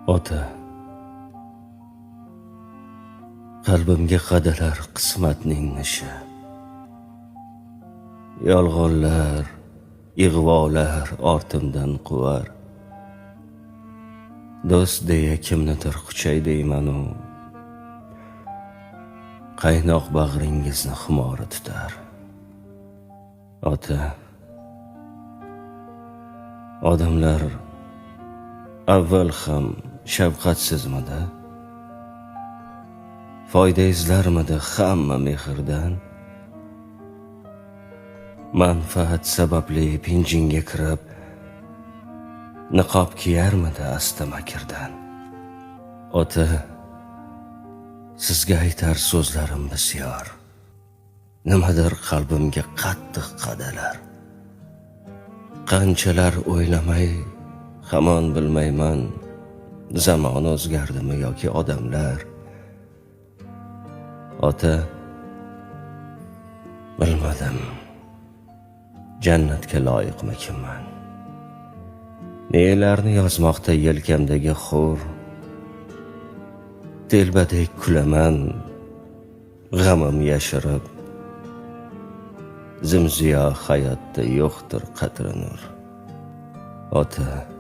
Ota, qalbimga qadalar qismatning nishi. Yolg'onlar, ig'volar ortimdan quvar. Do'st deya kimnidir quchay deymanu, qaynoq bag'ringizni xumori tutar. Ota, odamlar avval ham shafqatsizmidi? Foyda izlarmidi hamma mehrdan? Manfaat sababli pinjingga kirib, niqob kiyarmidi asta makrdan? Ota, sizga aytar so'zlarim bisyor. Nimadir qalbimga qattiq qadalar. Qanchalar o'ylamay, hamon bilmayman, zamon o'zgardimi yoki odamlar. Ota, bilmadim, jannatga loyiqmikinman. Nelarni yozmoqda yelkamdagi xur. Telbadek kulaman, g'amim yashirib. Zimziyo hayotda yo'qdir qatri nur. Ota,